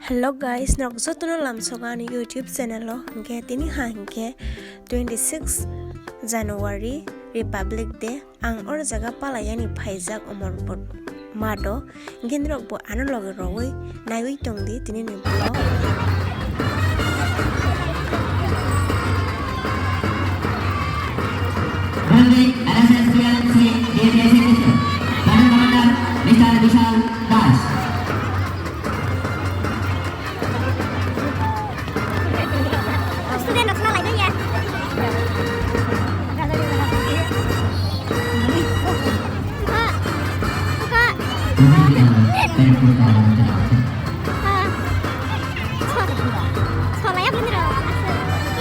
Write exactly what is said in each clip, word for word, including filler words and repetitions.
Hello guys, norok jotono lamsogo ani YouTube channel o. Hinkhe tini ha hinkhe twenty six January Republic Day. Ang or jaga palayani phaijak Omorpur mado. Hinkhe norok bo ano loge rogwi naiwi tongdi tini ni vlog. Running N S S P L C D P S A District, Battle Commander Mister Vishal Das. Student rok khna lai ya. Buka. Buka. Buka. Solaya bini rok.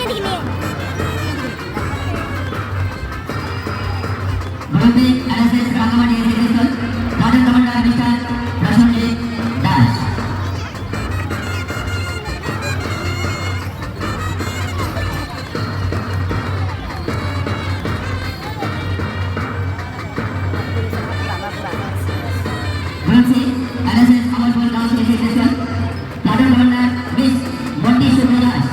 Ini dikini. Borote N S S Rangamati Executive, Battle Commander Mister Prasenjit Das. Borote N S S Amarpur Girls Executive, Battle Commander Miss Monti Subra Das.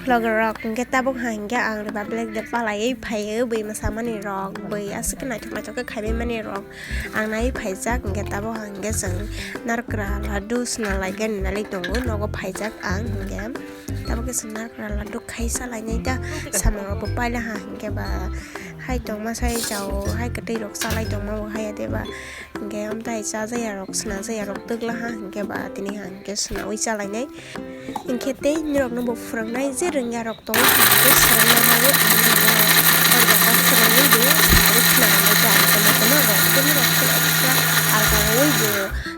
Vlogger rok, hingke tabuk ha hingke ang Republic Day palaiwi phaio, bui mwsamani rok, bui aswk khe naithok naithok khe khaimani rok ang naiwi phaijak. Hingke tabuk ha hingke chwng narikra laddu swnam laigani nalai tongo, nogo phaijak ang hingke tabuk khe chwng narikra laddu khai salainai ta, samung rok bo paila ha hingke ba hai tongma sai chao, hai kwtwi rok chalai tongma bo haya de ba. Hingke amtai chajaya rok, swnajaya rok twgla ha, hingke ba tini ha hingke swnawi chalainai. Hingke tei norok no bo phwrwngnai, je rwngya rok tongo, hingke swrwngna bagwi ang norok no o jaga phwrwngwi di, swnawi khna hwnwi khe ang tongma tongma rok, tei norok khe extra alka rwui bo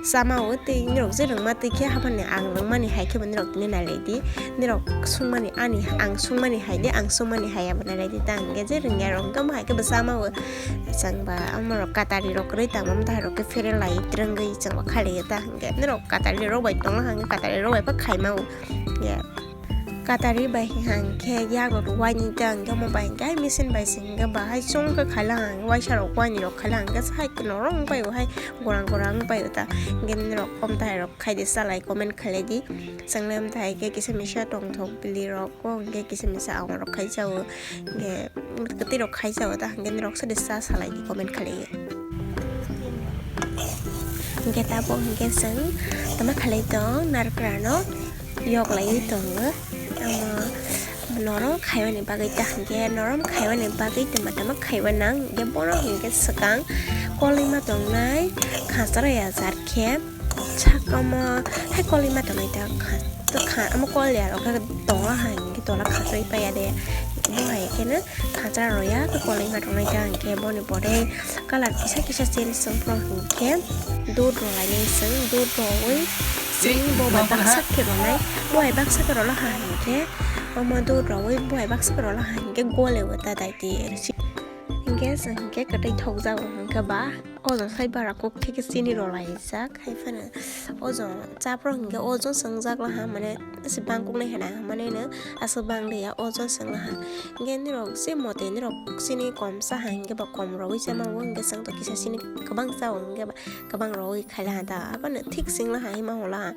chama o, tei norok je rwngma twi khe haphani ang rwngmani hai khe bo norok tini nai lai di, norok sungmani ani, ang sungmani hai de, ang sungmani hai abo nai lai di ta, hingke je rwngya rok hingke omo hai khe bo chama o. Chwng ba amorok katari rok kwrwi tamo, amtwi hai rok khe pherelai twrwngwi chwng ba khailaio ta hwnkhe norok katari rok bai tongla hwnkhe katari rok bai pha khaima o. Ya. Katari bai hwnkhe yak rok waini ta hwnkhe omo bai hwnkhe hai machine bai se hwnkhe ba hai chwng khe khaila hwnkhe waisa rok waini rok khaila hwnkhe hai norok wng pai o hai gorang gorang wng pai o ta hwnkhe norok amtwi hai rok khai di salai comment khailai di. Chwng le amtwi hai khe kisa misa tongthok bili rok o hwnkhe kisa misa ang rok khai cha o hwnkhe. Kwtwi rok khai cha o ta hwnkhe norok sadi cha salai di comment khalai o. Hwnkhe tabuk hwnkhe chwng tama khalai tong narikra no yok laiwi tongo. Omo norom khaimani bagwi ta hwnkhe norom khaimani bagwi tama tama khaiwi nang hwnkhe bono hwnkhe swkang kolima tongnai khachara ya jar khe. Sakamo hai kolima tongnai ta kha, to kha, omo kol ya rok khe tongo hai hwnkhe tola khasai paiya de. Bo hai kheno khachara roya khe kolima tongnai ta hwnkhe boni pore colour kisa kisa change wng phano hwnkhe dud rwlainai chwng, dud rwui chwng bo bai baksa khe rwnai, bo bai baksa khe rwla ha hwnkhe omo dud rwui bo bai baksa khe rwla ha hwnkhe gole o ta daiti. Hwnkhe chwng hwnkhe kwtwi thokjago hwnkhe ba. Ojo sai bara kok theke chini rwlaijak, hai phano ojo chaprok hwnkhe ojo swngjak laha, mane se bangkok nai hwnna, mane no aswk bang liya, ojo swng laha. Hwnkhe nirok je mote nirok chini kom cha ha hwnkhe ba kom rwui chama o, hwnkhe chwng to kisa chini kwbang cha o, hwnkhe ba kwbang rwui khai laha ta, abono thik chwng laha hima hwn laha.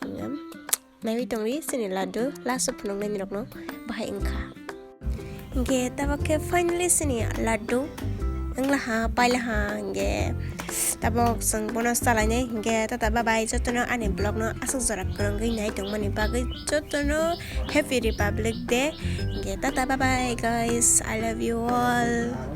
Hwnkhe. Naiwi tongri chini laddu last o phunuknai nirokno bahai wngkha. Hwnkhe tabuk khe finally chini laddu wnglaha, pailaha, hwnkhe tabuk chwng bono chalainai. Hwnkhe tata bye bye jotono ani vlog no aswk jora kwrwngwi nai tongmani bagwi jotono Happy Republic Day. Hwnkhe tata bye bye guys, I love you all.